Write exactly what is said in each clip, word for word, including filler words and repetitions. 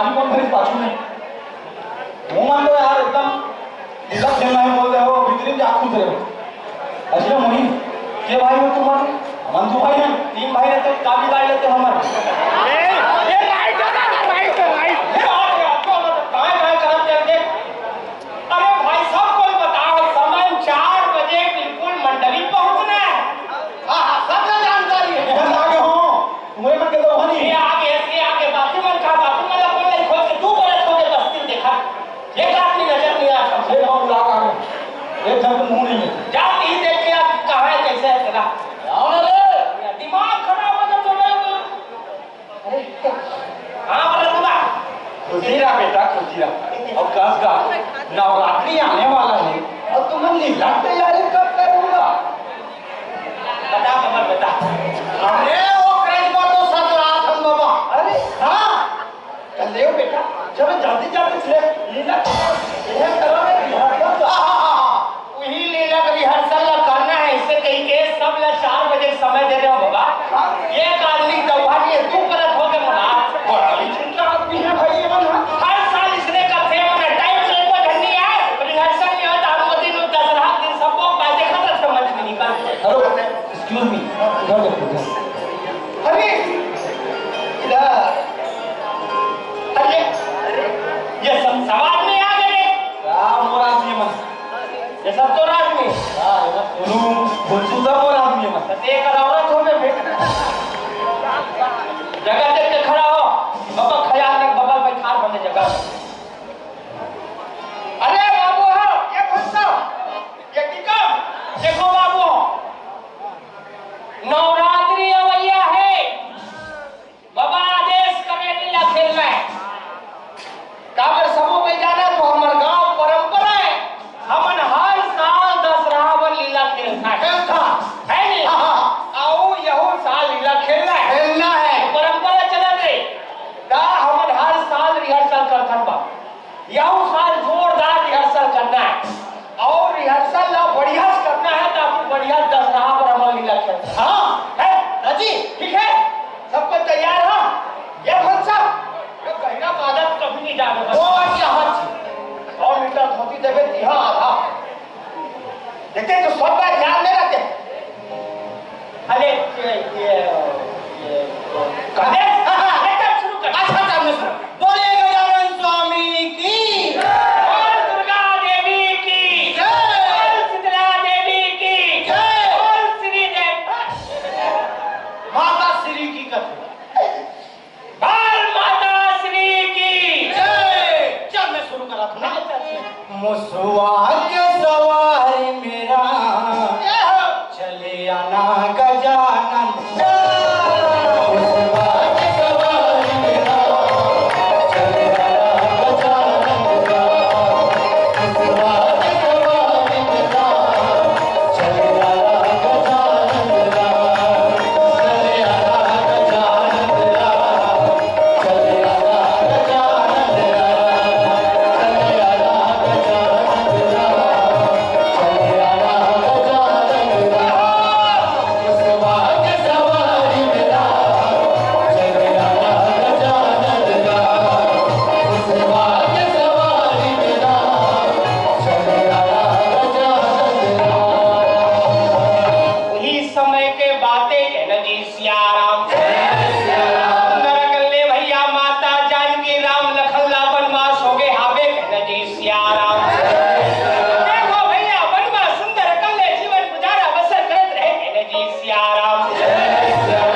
पानी कौन भरी पाछू में? वो मन तो यार एकदम दिलक खेलना है बोलते हो, भीतरी में आँख खुश रहे हो। अच्छा मोहित, के भाई हो तुम? हम दो भाई हैं, तीन भाई रहते, का बिगाड़ लेते हो हमारे? ये, ये राइट है ना, राइट है, राइट। ये बात है, आपको मतलब कहाँ, कहाँ करत चल के? अरे भाई, सब कोई बताओ, समय चार बजे बिल्कुल मंडली पहुंचना है। हाँ, हाँ, सब ला जानकारी है। यहाँ आगे हो, मुझे मत कहते हो, नहीं। ये आगे, ये आगे, बाकी मन का, बाकी मन ला कौन नहीं खोज के, तू बोले खोज के बस्ती देखा। एक आदमी नजर नहीं आता। ये बहुत बुला रहा है। एक घर में मुंह नहीं है। जा, तीन देख के आप कहाँ है, कैसे है, चला। आओ ना रे। दिमाग खराब हो गया, तो मैं अरे, हाँ, बोला तू बा। खुशी रहा बेटा, खुशी रहा। अब कस का नवरात्रि आने वाला है, अब तुम लीला की तैयारी कब करूंगा? बता कमल, बता। अरे, वो कृष्ण तो सतरासन बाबा। अरे, हाँ। कर ले बेटा, चलो जल्दी जल्दी से लीला को यह करो रे, बिहार को। हाँ, हाँ, हाँ, हाँ। वही लीला का rehearsal ला करना है, इससे कही के सब ला चार बजे समय दे दे बाबा। एक आदमी दौहा नहीं है, तू गलत हो गए मना। बड़ा विचित्र आदमी है भाई ये वाला। हर साल इसने कथे मना, time से को धन्नी है, rehearsal नहीं होता, हम दिन दसरा दिन सबको बाजे खतरा समझ में निकल। Hello, excuse me, इधर देखो, इधर। अरे, इधर। अरे, ये सब सवाल में आ गए। राम और आदमी मन। ये सब तो राज में। हाँ, ये सब बोलूं, बोलूं सब और आदमी मन। तो देख, औरत हो मैं फिर। जगह देख के खड़ा हो। बाबा ख्याल रख, बाबा भाई खार बने जगह। अरे बाबू हो, ये खुद तो, ये टिकम, देखो बाबू हो। नवरात्रि अवैया है। बाबा आदेश करे लीला खेलना है। काबर सबो कोई जाना तो हमर गांव परंपरा है। हमन हर साल दसरा बर लीला खेलना है। खेलता। है नहीं? हाँ, हाँ। आओ यहू साल लीला खेलना है। खेलना है। परंपरा चलत रही। ता हमन हर साल rehearsal करथन बा। यहू साल जोरदार rehearsal करना है और rehearsal ला बढ़िया से करना है ताकि बढ़िया दसरा पर हमन लीला खेल सकें। हाँ, है? राजी? ठीक है? सब कोई तैयार है? ये फंसा? ये गहरा आदत कभी नहीं जाने बस। वो क्या हाथ? सौ मीटर धोती देवे तिहा आधा। देखते तो सब बार ध्यान में रखते। अरे, ये, ये, ये, अरे, हाँ, हाँ, ये काम शुरू कर। अच्छा, काम शुरू। बोले गजानन स्वामी की। बोल दुर्गा देवी की। जय। बोल शीतला देवी की। जय। बोल श्री देव। माता श्री की कथा। बाल माता श्री की जय। चल, मैं शुरू करा था ना। मुसवा के सवारी मेरा, चले आना गजानन। मुसवा के सवारी मेरा, चले आना गजानन। उही समय के बाते कहना जी सिया राम। सुंदर कर ले भैया माता जानकी राम लखन ला बनवास हो गए हावे कहना जी सिया राम। देखो भैया बनवास सुंदर कर ले जीवन गुजारा बसर करत रहे कहना जी सिया राम।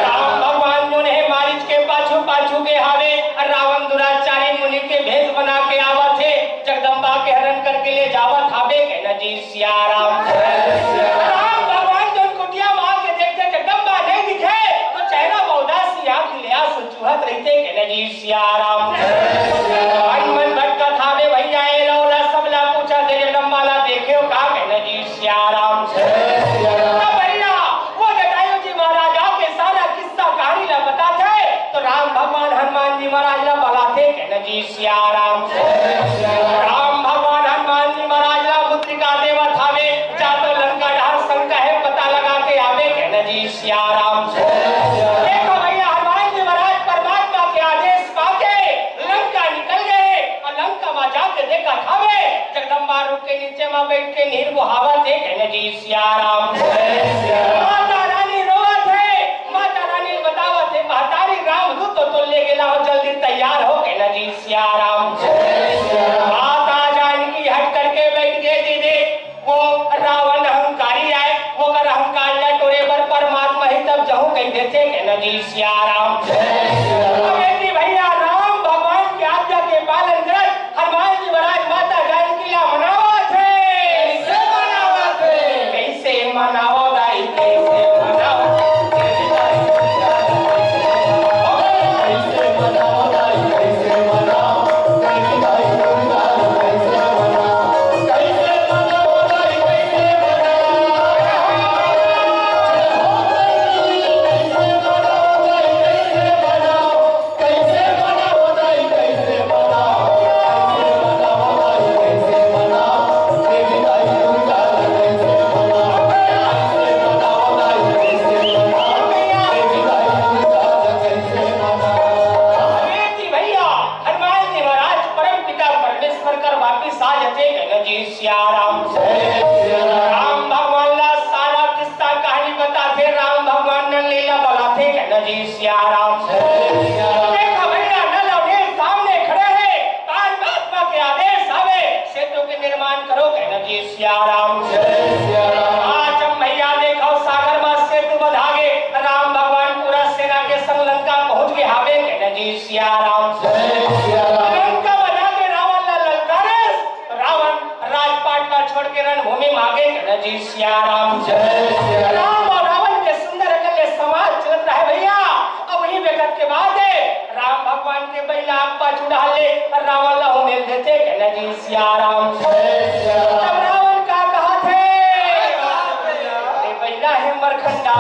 राम भगवान जो ने मारिच के पाछू पाछू के हावे और रावण दुराचारी मुनि के भेष बना के आवत हे जगदम्बा के हरण करके ले जावत हावे कहना जी सिया राम। राम भगवान जब कुटिया मार के देखते जगदम्बा नहीं दिखे तो चेहरा में उदासी आंख ले आंसू चुहत रहिथे कहना जी सिया राम। मन मन भटकत हावे भैया ए लौला सबला पूछा दे जगदम्बा ला देखे हो का कहना जी सिया राम। तो भैया वो जटायु जी महाराज आके सारा किस्सा कहानी ला बताथे तो राम भगवान हनुमान जी महाराज ला बलाथे कहना जी सिया राम। राम भगवान हनुमान जी महाराज ला मुद्रिका देवत हावे, जा तो लंका डहर शंका हे पता लगा के आवे कहना जी सिया राम। देखो भैया हनुमान जी महाराज परमात्मा के आदेश पाके लंका बैठ के नीर बोहावत हे, कहे न जी सिया राम। माता रानी रोवत हे, माता रानी बतावत हे, महतारी रामदूत तो, तो ले गेला हो, जल्दी तैयार हो, कहे न जी सिया राम। माता जानकी हट करके बैठ गे, दीदी, वो रावण अहंकारी आय, ओकर अहंकार ला टोरे बर परमात्मा ही तब जहूं कहि देथे, कहे न जी सिया राम। अरे जी भैया, राम भगवान के आज्ञा के पालन करत हनुमान जी महाराज माता जानकी ला मनावत हे। कइसे मनावत हे? कइसे मनावत हे? कइसे मनावत हे? अरे जी भैया, हनुमान जी महाराज परम पिता परमेश्वर कर वापिस आ जाथे, कहे न जी सिया राम। राम भगवान ला सारा किस्सा कहानी बताथे, राम भगवान नल नीला बलाथे, कहे न जी सिया राम। देखो भैया, नल अउ नील सामने खड़े हे, परमात्मा के आदेश हवे, सेतु के निर्माण करो, कहे न जी सिया राम। आज हम भैया देखो, सागर मा सेतु बंधा गे, राम भगवान पूरा सेना के संग लंका पहुंच गे हावे, कहे न जी सिया राम। लंका बंधा के रावण ला ललकारे, रावण राजपाट ला छोड़ के रणभूमि मा गे, कहे न जी सिया राम। राम अउ रावण के सुंदर अकन ले संवाद चलत रहे भैया। अब वही बेकत के बाद राम भगवान के बइला आग पाछू डाल ले, रावण ला हो मेल देथे, कहे न जी सिया राम। तब रावण का कहत हे? अरे बइला हे मरखंडा।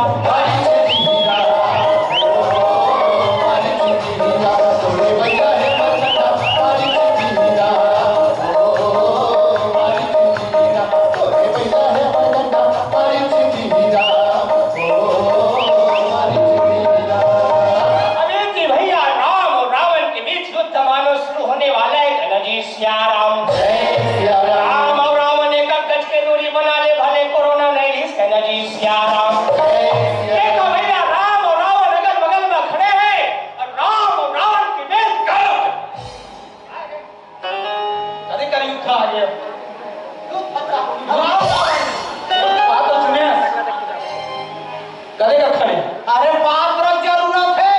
अरे जी भैया, राम और रावण के बीच युद्ध मानो शुरू होने वाला है, कहे न जी सिया राम। राम और रावण एक गज के दूरी बना ले, भले कोरोना नहीं रिहिस, कहे न जी सिया राम। देखो भैया, राम और रावण अगल बगल में खड़े हैं और राम और रावण के बीच गरज। कदे कर युद्ध आ गया। युद्ध खतरा। राम रावण। बात तो सुने। कदे का खड़े। अरे बात बर जरूरत हे।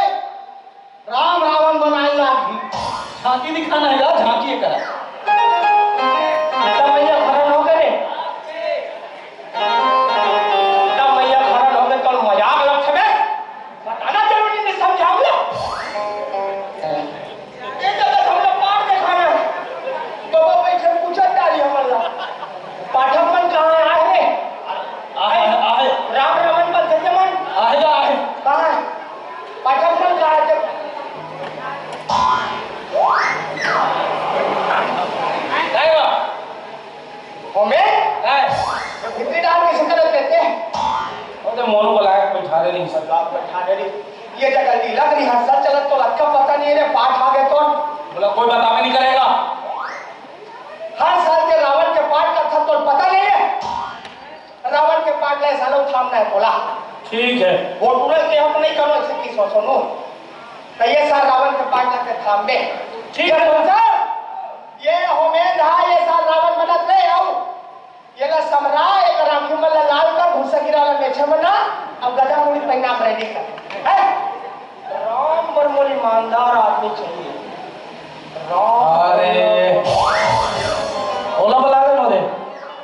राम रावण बनाए लागही। झांकी दिखाना हे का? झांकी हे का? तब भैया खड़ा हो गए। तब भैया खड़ा हो गए, कल मजाक लगथे बे। बताना जरूरी नहीं, समझाओ ना। ये जगह हम लोग पाठ दिखाना है। तो वो पीछे पूछत जा रही हमन ला। पाठक मन कहाँ आए रे? आहे, आहे। राम रावण बंधे मन। आहे, आहे। कहाँ है? पाठक मन कहाँ है? जब आएगा। होमे? काय? भीतरी डाल के शिकायत देते हैं। अरे मोनू को लायक बैठा दे रही सब। आप बैठा दे रही। ये जगह लीला रिहर्सल चलत तो लक्का पता नहीं रे, पाठ आ गए तो। बोला कोई बतावे नहीं करेगा। हर साल के रावण के पाठ का था तो पता नहीं है। रावण के पाठ ले सालों थामना है बोला। ठीक है। वो तुरंत के हम नहीं करो ऐसे की सोचो नो। तो ये साल रावण के पाठ ला के थाम दे। ठीक ये है। सोचा, ये होमे रहा, ये साल रावण बनत रहे आओ। ये ला समरा, ये ला राखी मन ला लाल कर, भूसा गिरा ला मेछा बना, अब गजा मुड़ी पहना कर रेडी कर। हैं? राम बर मोर ईमानदार आदमी चाहिए। राम अरे। ओला बुला ले मोरे।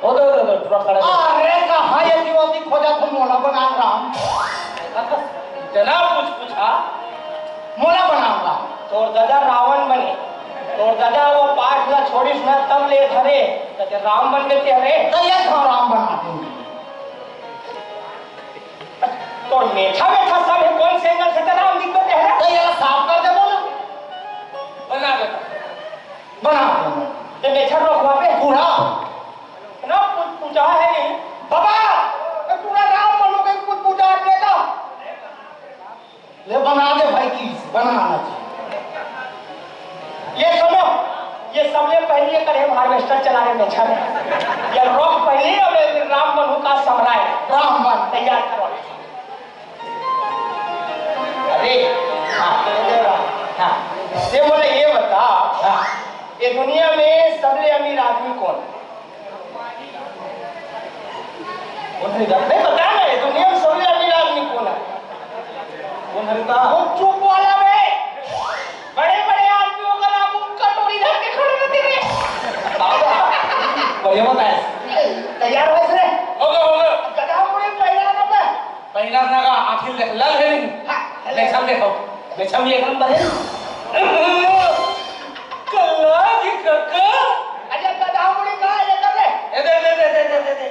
ओ दे, दे, दे, थोड़ा खड़ा कर। अरे, कहाँ ये जीवती खोजा तुम मोला बना राम? इतना कुछ पूछा? मोला बनाऊंगा। तोर ददा रावण बने, तोर ददा वो पाठ ला छोड़िस ना, तब ले धरे, त ते राम बन देते हरे। त ये था राम बना दूंगी। तोर मेछा मेछा सब है, कौन से एंगल से ते राम दिख देते हरे? त ये साफ कर दे बोला। बना दे। बना दे। ते मेछा रोकवा पे। पूरा। ना कुछ पूछा है नहीं। बाबा, ये पूरा राम बनो के कुछ पूछा है बेटा। ले बना दे भाई, की बना आना चाहिए। ये सुनो, ये सबले पहले ये करे harvester चला रहे मेछा में। ये रोक पहले और ये राम बनू का समराय। राम बन तैयार करो। अरे, हाँ, हाँ। ये बोले, ये बता, हाँ। ये दुनिया में सबले अमीर आदमी कौन? कौन है? नहीं, बता ना, ये दुनिया में सबले अमीर आदमी कौन है? कौन है बता? वो चुप वाला बे। बड़े-बड़े आदमियों का नाम उनका टोरी धर के खड़े रहते रे। बढ़िया बताया। तैयार हो रे? हो गया, हो गया। गधा मुड़ी पहिला ना बे। पहिला ना का आखिर देख, लल है नहीं। हाँ, लल है। बेचम देखो, बेचम एक नंबर है। कल्ला की कक्का। अरे गधा मुड़ी कहाँ है, लेकर रे? ए, दे, दे, दे।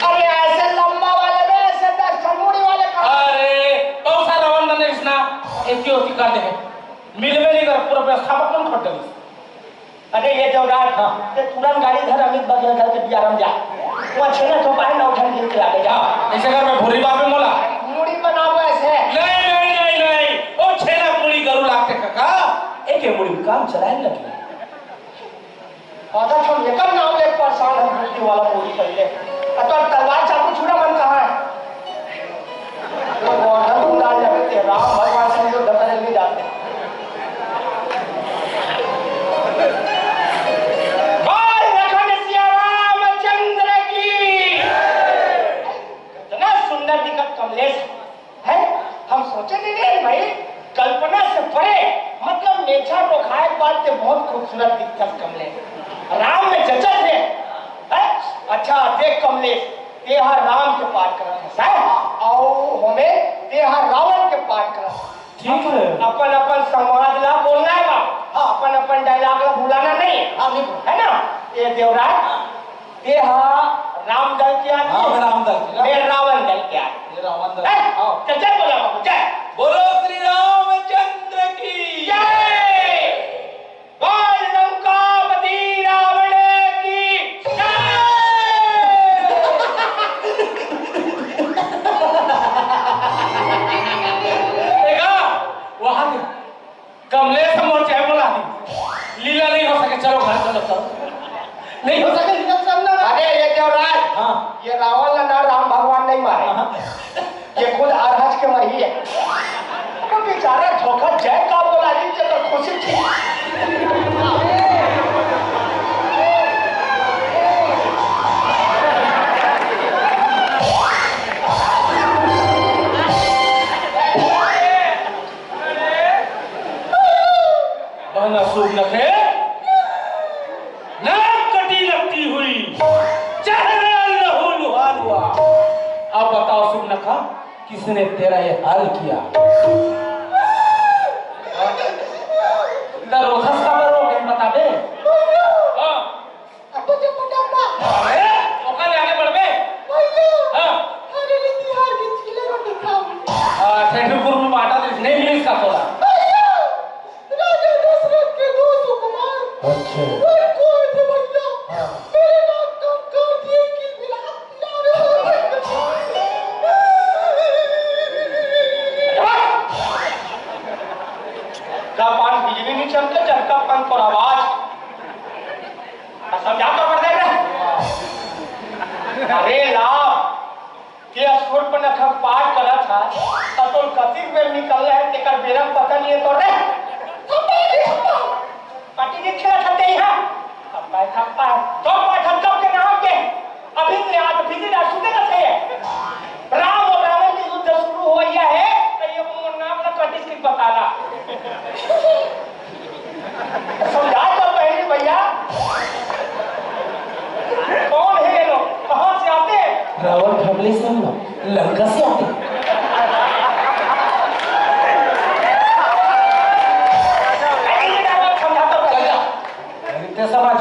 अरे ऐसे लंबा वाले में ऐसे दस ठन मुड़ी वाले कहाँ? अरे, बहुत सारा रावण बने इसना, एक ही होती कर दे। मिलवे नहीं कर, पूरा व्यवस्था पर कौन खट गई? अरे ये देवराज, हाँ। ते तुरंत गाड़ी धर, अमित बघेल घर के बियारम जा। वहाँ छेना थोपा है, नौ ठन गिर के लाके जा। हाँ, ऐसे घर में भूरी बाप में मोला। मुड़ी बनाओ ऐसे। नहीं, नहीं, नहीं, नहीं। ओ छेना मुड़ी गरु लागते काका, एक ही मुड़ी में काम चलाए लगे। आधा छम एकर नाम ले परेशान है, बुद्धि वाला पूरी पहले। अतः तलवार चाकू छुरा मन कहाँ है? तो गोवर्धन तुम डाल जाते थे, राम भगवान से युद्ध करे नहीं जाते। बोल लखन सिया रामचंद्र की। इतना सुंदर दिखत कमलेश है, हम सोचे नहीं रे भाई, कल्पना से परे, मतलब मेछा रोखाए के बाद ते बहुत खूबसूरत दिखत कमलेश। राम में जचत रे, है? अच्छा देख कमलेश, ते हा राम के पाठ करत हस, है? अउ होमे ते हा रावण के पाठ करत हस। ठीक है। अपन अपन संवाद ला बोलना है बाबू। हाँ। अपन अपन dialogue ला भुलाना नहीं है। हाँ, नहीं भूल। है ना? ये देवराज, ते हा राम दल के आदमी, हाँ, मैं राम दल के। मैं रावण दल के आदमी। ये रावण दल। हैं? हाँ। चल, जय बोला बाबू, जय। बोलो श्री रामचंद्र की जय। बोल लंकापति रावण की जय। देखा? वहां दे। कमलेश मोर चाहे बोला दी। लीला नहीं हो सके, चलो घर चलो, चलो। नहीं हो सके, लीला चलना। अरे, ये देवराज, हाँ। ये रावण ला ना राम भगवान नहीं मारे। हाँ। ये खुद अरहज के मरही है। तो बेचारा धोखा जय का बोला दी, ये तो खुशी थी। बहना सूख नखे, नाक कटी लपटी हुई, चेहरा लहू लुहान हुआ। अब बताओ सुगनखा, किसने तेरा ये हाल किया? त रोथस काबर रो, कहीं बता दे। हाँ। अब तो जब मोटा हुआ। अरे, ओकर ले आगे बढ़बे। भैया। हाँ। अरे रे, तिहार के चीला रोटी खाऊं। आ, ठेठुरपुर में बांटा दे, नहीं मिलिस का तोला। भैया, राजा दशरथ के दो सुकुमार। अच्छा। वर कोय थे भैया। हाँ। मेरे नाम का कर दिए कि बिला। का पान बिजली नहीं चमके, झटका पान पर आवाज। समझा तो पड़ जाएगा। अरे लाभ, ते सूर्पनखा के पाठ करत हस, त तोर कतिक बेर निकल रहे, तेकर बेरा पता नहीं है तोर रे। थप्पा, थप्पा। पार्टी नहीं खेला था ते यहाँ। थप्पा, थप्पा। तो पाठ हम कब के नाम के? अभी ले आज फिजिल आ सुते ना थे। राम और रावण के युद्ध शुरू हो गया है, तो ये वो नाम ना कटिस की बताना। समझा तो पहले भैया, कौन है ये लोग, कहाँ से आते हैं? रावण family से हम लोग लंका से आते हैं। अरे, ये dialogue समझा तो पहले। चल जा। अरे, ते समझ।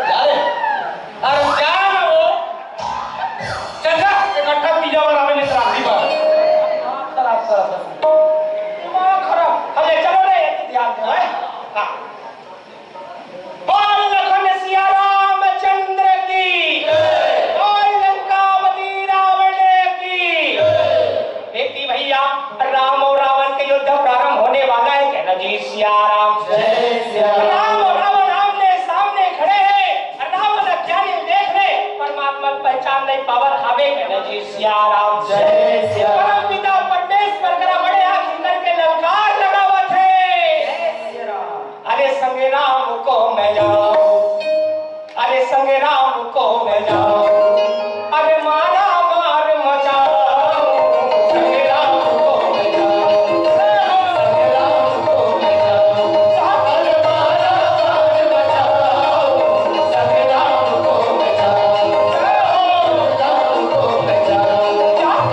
जा रे। अरे, जा ना वो। चल जा, इकट्ठा पीजा बनावे नहीं तो राखी बांध। खराब, खराब, खराब। दिमाग खराब। अरे, चलो रे, ये ध्यान दे, हैं? हाँ। बोल लखन सिया रामचंद्र की। बोल लंकापति रावण की। देखी भैया, राम और रावण के युद्ध सिया राम। जय सिया राम। राम और रावण आमने सामने खड़े हैं। रावण अज्ञानी देख रहे, परमात्मा की पहचान नहीं पावत हवे, कहना जी सिया राम। जय सिया राम। परम पिता परमेश्वर करा बड़े आँखी करके ललकार लगावत है। जय सिया राम। अरे संग राम को मैं जाऊं, अरे संग राम को मैं जाऊं, अरे मारा मार मचाऊं। संग राम को मैं जाऊं, संग राम को मैं जाऊं, अरे मारा मार मचाऊं। संग राम को मैं जाऊं, संग राम को मैं जाऊं,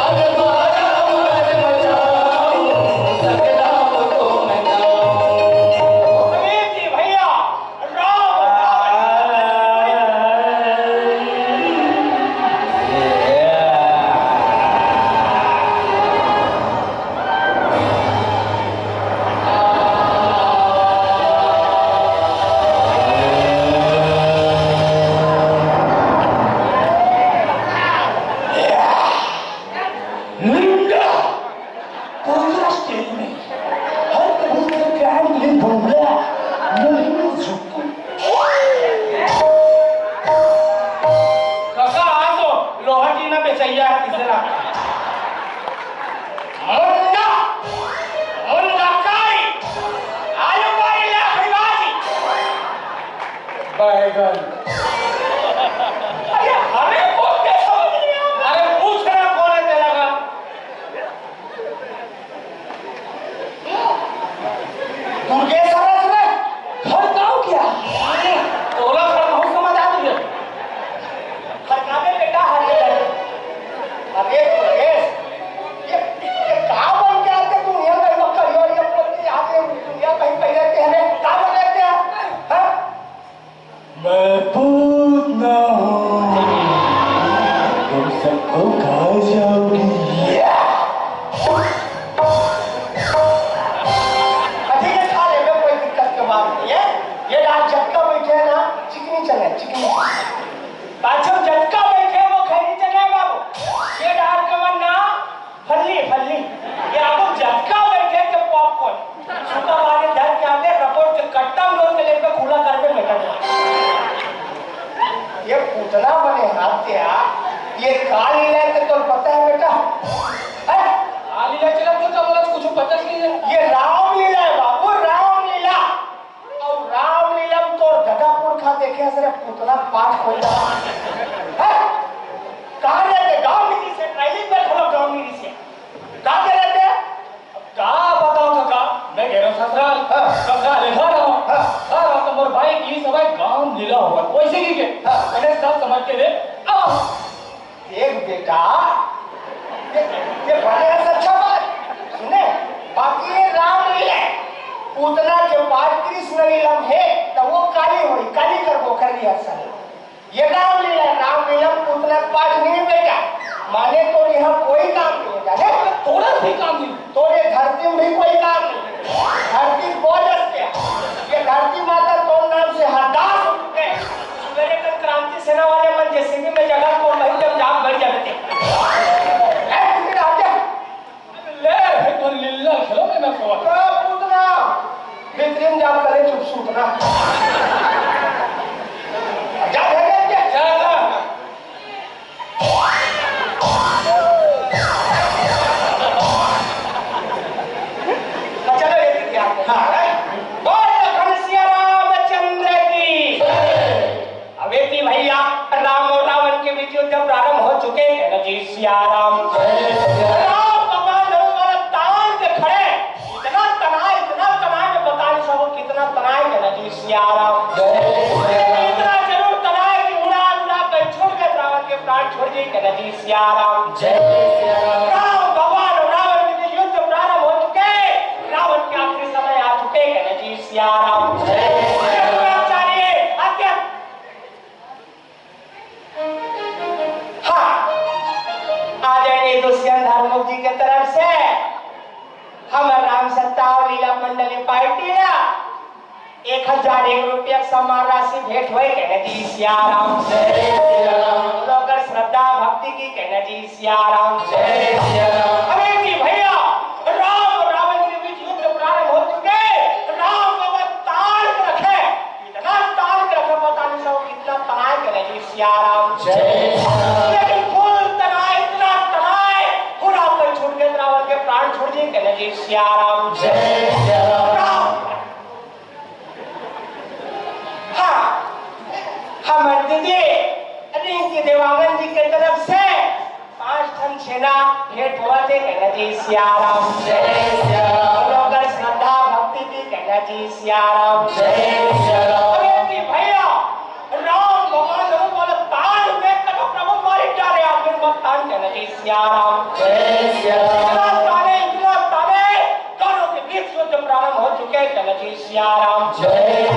अरे मारा मार मचाऊं। संग राम को मैं जाऊं। अरे जी भैया, मुंडा! पूरा स्टेज में हर कबूतर का एंड नहीं बोल रहा, नहीं झुकू। काका, आ तो लोहा टीना बेचैया है, किसे ना? मुंडा! मुंडा काई! आलू पाई ला खिलवाजी! बैगन। अरे, हमें कौन क्या समझ लिया? अरे, पूछ रहा कौन है तेरा का? दुर्गेश्वर रे, घर गाँव क्या? तोला घर बहुत समझ आ तुझे। घर का बे बेटा, हर जगह। अरे दुर्गेश, ये, ये का बन के आके दुनिया में मक्का और ये बोलते यहाँ पे दुनिया कहीं पे रहते हैं, का बन रहते हैं? हाँ? मैं पूतना हूँ, तुम सबको खा जाओगी। अभी ये खा ले, कोई दिक्कत की बात नहीं है। ये डाल झटका बैठे है ना, चिकनी चने, चिकनी। पाछो झटका बैठे वो खैनी चने बाबू। ये डाल के वरना फल्ली, फल्ली। ये आपको झटका बैठे के पॉपकॉर्न। सुबह वाले धर के आते, रपोट के कट्टा में लोग के लेकर खुला कर दे बेटा। ये पूतना बने हाथ के आ, ये का लीला है तो पता है बेटा? हैं? का लीला चला तो बोला कुछ पता नहीं है। ये रामलीला है बाबू, रामलीला। और रामलीला में तोर ददा पुरखा देखे हस रे पूतना पाठ कोई ददा। हैं? कहाँ रहते? गाँव में किसे? ट्रेनिंग में खड़ा गाँव में किसे? कहाँ के रहते? अब का बताओ काका, मैं गए रहा ससुराल। हाँ। ससुराल ले घर आओ। हाँ। घर आओ तो मोर भाई की सब गाँव लीला होगा। वैसे ही के? हाँ। मैंने सब समझ के रे, आओ। देख बेटा, ये, ये बने से अच्छा बात सुने, बाकी ये रामलीला, पूतना के बाद कृष्ण लीला में है, तो वो काली होई, काली कर वो कर लिया सब। ये रामलीला, रामलीला में पूतना के पाठ नहीं बेटा, माने तो यहाँ कोई काम नहीं है, जाने? थोड़ा भी काम नहीं। तो ये धरती में भी कोई काम नहीं। धरती बोझ पे, ये धरती माता तो नाम से हरदास हो चुके हैं। सुबेरे तक क्रांति सेना वाले मन जेसीबी में जगह को वहीं जब जाग बैठ जाते। ए, तुम राजा। ले, भाई, तो लीला खेलो में मैं सोच। ए, पूतना। भीतरी में जाओ, करे चुप सूतना। जा, जा, जा, जा। जा, जा। हाँ, चलो, ये भी ध्यान रखो। हाँ। बोल लखन सिया रामचंद्र की। अबे जी भैया, राम और रावण के बीच युद्ध प्रारंभ हो चुके हैं ना जी सिया राम। राम भगवान जरूर वाला तान के खड़े, इतना तनाव, इतना तनाव में बता नहीं सको कितना तनाव है ना जी सिया राम। इतना जरूर तनाव कि उड़ा उड़ा कर छोड़ के रावण के प्राण छोड़ दिए ना जी सिया राम। राम भगवान और रावण के बीच युद्ध प्रारंभ हो चुके, रावण के आखिरी समय आ चुके हैं ना जी सिया राम। आज्ञा हाँ, आदरणीय दुष्यंत धर्मुक जी के तरफ से हम राम सत्ता और लीला मंडली पार्टी ला एक हजार एक रुपया सम्मान राशि भेंट होए, कहना जी सिया राम। जय सिया राम। लोग श्रद्धा भक्ति की, कहना जी सिया राम। जय सिया राम। अरे जी भैया, राम और रावण के बीच युद्ध प्रारंभ हो चुके। हाँ, हमर दीदी रिंकी देवांगन जी के तरफ से पांच ठन छेना भेंट होवत हे, कहना जी सियाराम। जय सियाराम। ओकर श्रद्धा भक्ति की, कहना जी सियाराम। जय सियाराम। अरे जी भैया, राम भगवान हम वाला तान में कदम प्रभु मारी डाले, आप लोग मत तान, कहना जी सियाराम। जय सियाराम। इतना ताने, इतना ताने, दोनों के बीच युद्ध प्रारंभ हो चुके हैं, कहना जी सियाराम। जय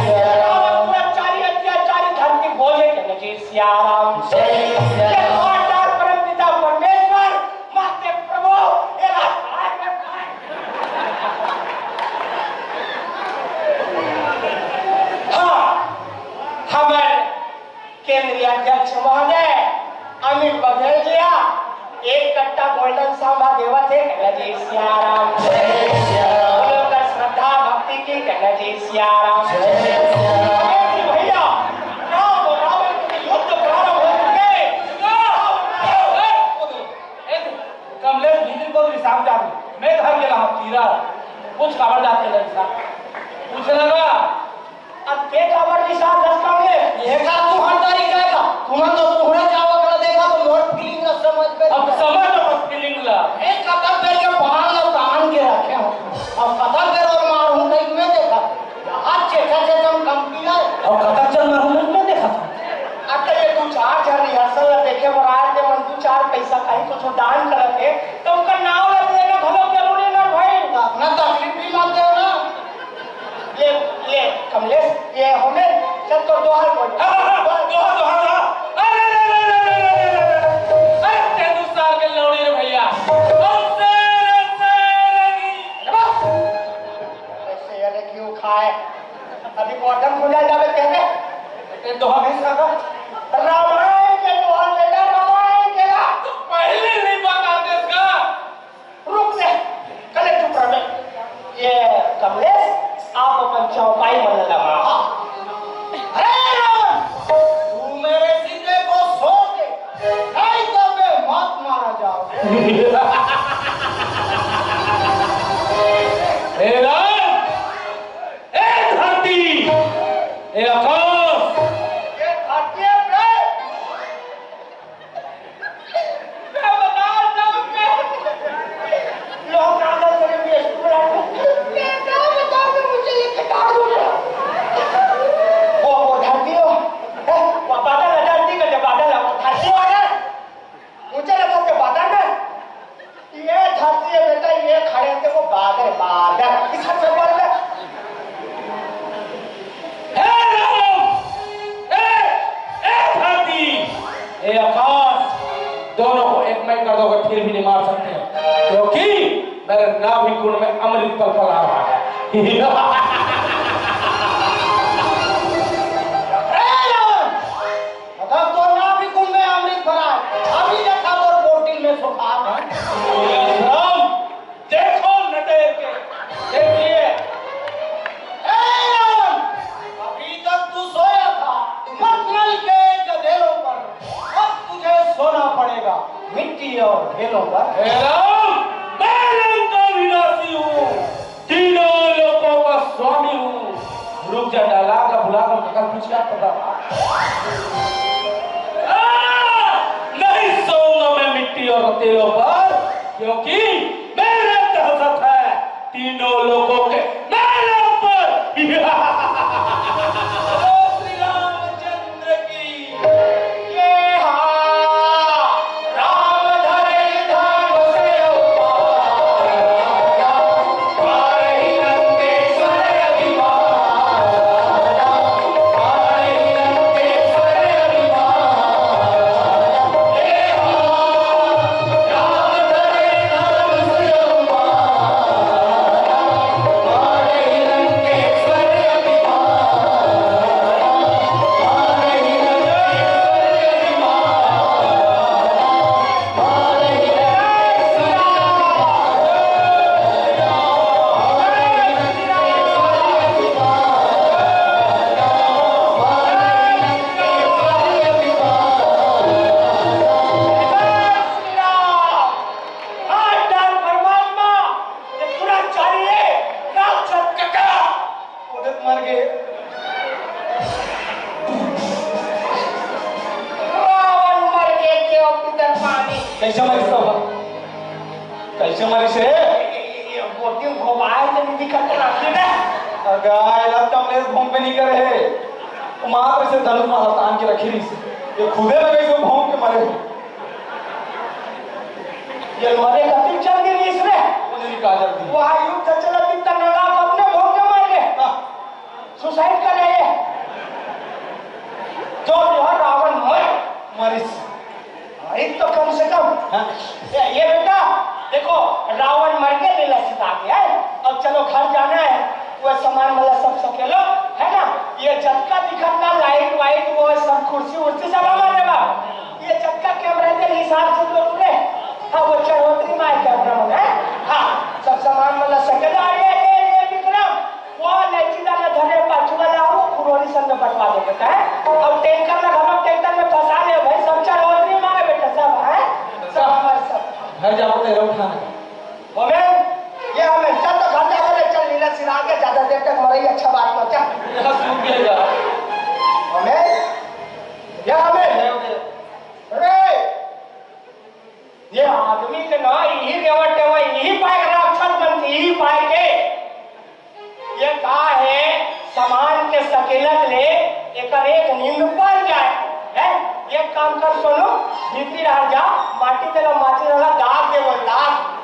सियाराम। रावण पूरा चारी अत्याचारी धरती भोजे, कहना जी सियाराम। जय सियाराम। ये धारदार परम पिता परमेश्वर, माते प्रभु, ये राजपाट में खाए। हाँ, हमारे केंद्रीय अध्यक्ष महोदय अमित बघेल जी हा एक कट्टा गोल्डन सांभा देवत हे, कहना जी सियाराम। जय सियाराम। बोलो कर श्रद्धा भक्ति की, कहना जी सियाराम। जय सियाराम। अरे जी भैया, राम और रावण के युद्ध प्रारंभ हो चुके। ए, कमलेश भीतर को रिसाव जादू। मैं घर गेला हूँ, तीरा। कुछ खबर जाते लग सा। पूछ लगा, अब के काबर रिसात हस कमलेश? ये का तुहर तरीका का? तुमन तो तुहरे जावा करा देखा तो मोर फीलिंग ला समझ पे। अब समझ लो फीलिंग ला। ए, कतक बेर के बाल ला तान के रखे हो। अब कतक बेर और मारहूं कहीं मैं देखा। आज चेचा चेचा हम कम पी रहे। अब कतक चल मारहूं मैं देखा। अब तो ये दू चार झन रिहर्सल ला देखे बर आए थे, मन दू चार पैसा कहीं कुछ दान करत हे, तो उनका नाव ला लेना घलो जरूरी ना भाई। अपना तकलीफ भी मत देना। ले, ले, कमलेश, ये होने, चल तो दोहा बोल। हाँ, हाँ, हाँ, दोहा, दोहा, दोहा। अरे, अरे, अरे, अरे, अरे, अरे, अरे, अरे, तेंदुस्तान के लौड़ी रे भैया। हमसे रे, से रे, नी। अरे बाप। अरे, शेर क्यों खाए? अभी बॉटम खुला जावे तेरे। ते दोहा भैंस का का? रामायण के दोहा बेटा, रामायण के ला। तो पहले नहीं बताते इसका। रुक जा, कले चुप रह बे। ये कमलेश, आप अपन चौपाई मन लगा। अरे रावण, तू मेरे सीने को सो दे, नहीं तो मैं मत मारा जाऊं। ए राम, ए धरती, ए आकाश। ये धरती है बे। मैं बता रहा हूँ, मैं लोग आदर करेंगे, स्कूल आएंगे। मैं क्या बता दूँ, मुझे ये किताब दो ना। वो, वो धरती हो, हैं? वो बादल है, धरती में जो बादल है, वो धरती हो ना? ऊंचे रखो के बादल में। ये धरती है बेटा, ये खड़े थे वो बादल, बादल। इसका सब बोल दे। हे राम, हे, हे धरती, हे आकाश, दोनों को एक मैं कर दोगे, फिर भी नहीं मार सकते, क्योंकि मेरे नाभि कुंड में अमृत पल पल आ रहा है। हे रावण, मतलब तो नाभि कुंड में अमृत भरा है, अभी देखा तो बोतल में सुखा है। राम, देखो नटेर के, देखिए। ए रावण, अभी तक तू सोया था मखमल के गदेलों पर, अब तुझे सोना पड़ेगा मिट्टी और ढेलों पर। ए राम, मैं लंका विनाशी हूँ, तीनों लोकों का स्वामी हूँ। रुक जा, डायलॉग का भुला दो, कल कुछ क्या पता। आ, नहीं सोऊंगा मैं मिट्टी और तेलों पर, क्योंकि मेरे दहशत है तीनों लोकों के महलों पर। श्री रामचंद्र की। कइसे मरिस तब? कइसे मरिस हे? ये, ये, ये गोटी घोबाय त नइ दिखत रखी ना। अगा, एला कमलेश भोंग पे नइ करे हे। वो मात्र से धनुष माला तान के रखे रहिस। ये खुदे लगे से भोंग के मरे हे। ये मरे कतिक जल्दी रहिस रे। वो नइ का जल्दी। वो आयु त चला दिन त नला अपने भोंग के मर गए। हाँ। सुसाइड कर रहे हैं। जो जो है रावण मर मरिस। हाँ, एक तो कम से कम। हाँ। ये, ये बेटा, देखो, रावण मर के लीला सिता के है। अब चलो घर जाना है, वो सामान वाला सब सकेलो, है ना? ये जतका दिखत ना, लाइट वाइट, वो सब कुर्सी उर्सी सब हमारे बा। ये जतका कैमरा के हिसाब से तो रे, हाँ, वो चरोतरी माय कैमरा में है। हाँ, सब सामान वाला सकेलो। अरे, ये, ये विक्रम, वो इलायची दाना धरे पाछू वाला हो, खुरोरी संग बंटवा दे बेटा, है? और टैंकर ला घलो ट्रैक्टर में फंसा ले भाई, सब चरोतरी मांगे बेटा, सब, है? सब हमारे सब। घर जाबो तो एला उठाना। मोमेन, ये हमें चल तो घर जाबो रे, चल लीला सिरा के, ज्यादा देर तक मरई अच्छा बात मत कर। यहाँ सूख गया। मोमेन, ये हमें, अरे, ये आदमी के ना, यही रेवट है, वही यही पाए राक्षस बनती, यही पाए के। ये का हे, सामान के सकेलत ले एकर एक नींद पड़ जाए, हैं? एक काम कर सोनू, भीतरी डहर जा, माटी तेला माटी वाला दाग दे बोल, दाग।